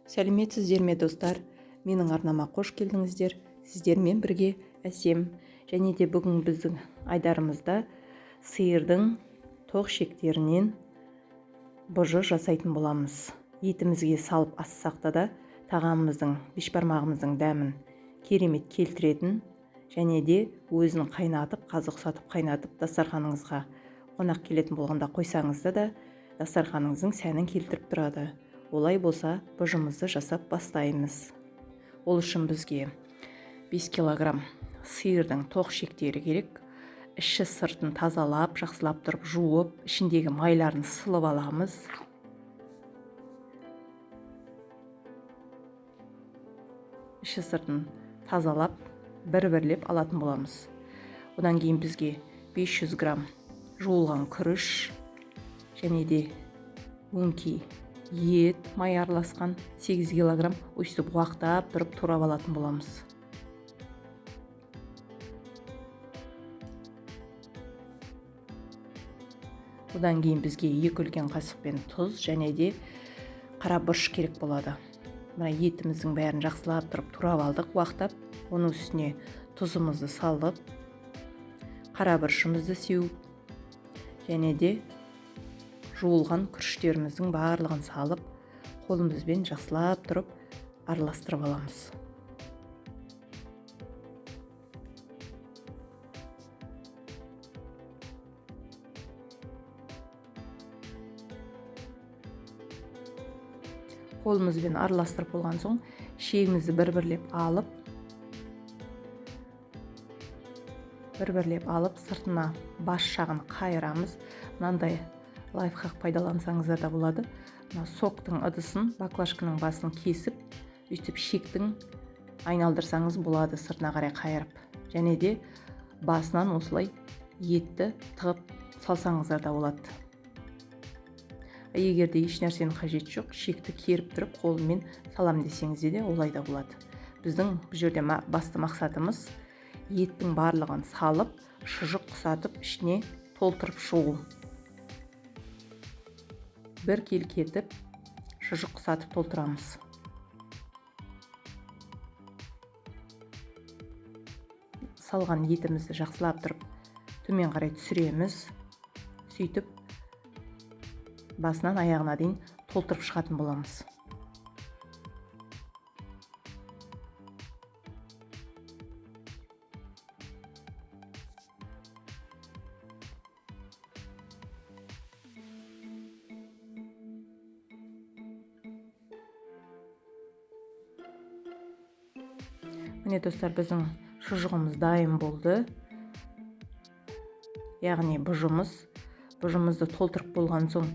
Сәлеметсіздер ме, достар? Менің арнама қош келдіңіздер. Сіздермен бірге Әсем. Және де бүгін біздің айдарымызда сиырдың тоқ ішектерінен бұжы жасайтын боламыз. Етімізге салып ассақ та тағамымыздың, бешбармағымыздың дәмін керемет келтіретін және де өзін қайнатып, қазы ұқсатып қайнатып, дастарханыңызға қонақ келетін болғанда қойсаңыз да дастарханыңыздың сәнін келтіріп тұрады. Олай болса, бұжымызды жасап бастаймыз. Ол үшін бізге 5 килограмм сиырдың тоқ ішектері керек. Іші сыртын тазалап, жақсылап тұрып жуып, ішіндегі майларын сылып аламыз. Іші сыртын тазалап, бір-бірлеп алатын боламыз. Одан кейін бізге 500 грамм жуылған күріш және де өңкей ет, май араласқан 8 килограмм, өйстіп уақтап тұрып турап алатын боламыз. Одан кейін бізге 2 үлкен қасықпен тұз және де қара бұрыш керек болады. Мына етіміздің бәрін жақсылап тұрып турап алдық уақтап. Оның үстіне тұзымызды салып, қара бұрышымызды сеуіп және де жуылған күріштеріміздің барлығын салып, қолымызбен жақсылап тұрып араластырып аламыз. Қолымызбен араластырып болған соң шегімізді бір-бірлеп алып, бір-бірлеп алып сыртына бас жағын қайырамыз. Мынандай лайфхак пайдалансаңыздар да болады. Мына соктың ыдысын, баклажканың басын кесіп, өйтіп шектің айналдырсаңыз болады сыртына қарай қайырып. Және де басынан осылай етті тығып салсаңыздар да болады. Егер де еш нәрсенің қажеті жоқ, шекті керіп тұрып қолыммен салам десеңіз де олай да болады. Біздің бұл жерде басты мақсатымыз еттің барлығын салып, шұжық құсатып, ішіне толтырып шығу. Бір келі етіп шұжық құсатып толтырамыз. Салған етімізді жақсылап тұрып төмен қарай түсіреміз. Сөйтіп басынан аяғына дейін толтырып шығатын боламыз. Міне, достар, біздің шұжығымыз дайын болды. Яғни бұжымызды толтырып болған соң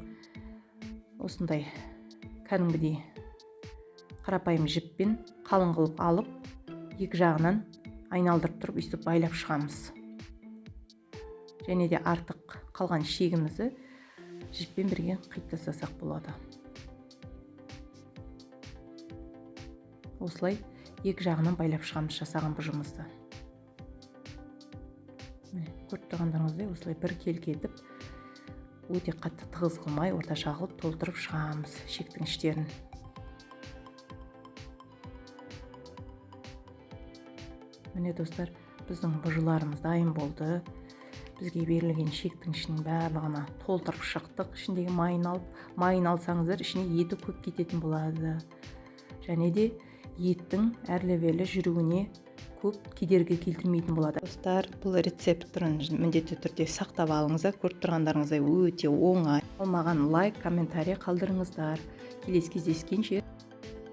осындай кәдімгідей қарапайым жіппен қалың қылып алып, екі жағынан айналдырып тұрып өйстіп байлап шығамыз. Және де артық қалған шегімізді жіппен бірге қиып тастасақ болады. Осылай екі жағынан байлап шығамыз жасаған бұжымызды. Міне, көріп тұрғандарыңыздай, осылай бір келкі етіп, өте қатты тығыз қылмай, орташа қылып толтырып шығамыз шектің іштерін. Міне, достар, біздің бұжыларымыз дайын болды. Бізге берілген шектің ішінің барлығына толтырып шықтық. Ішіндегі майын алып, майын алсаңыздар, ішіне еті көп кететін болады. Және де еттің әрлі-берлі жүруіне көп кедергі келтірмейтін болады. Достар, бұл рецепт түрін міндетті түрде сақтап алыңыздар. Көріп тұрғандарыңыздай өте оңай. Ал маған лайк, комментарий қалдырыңыздар. Келесі кездескенше.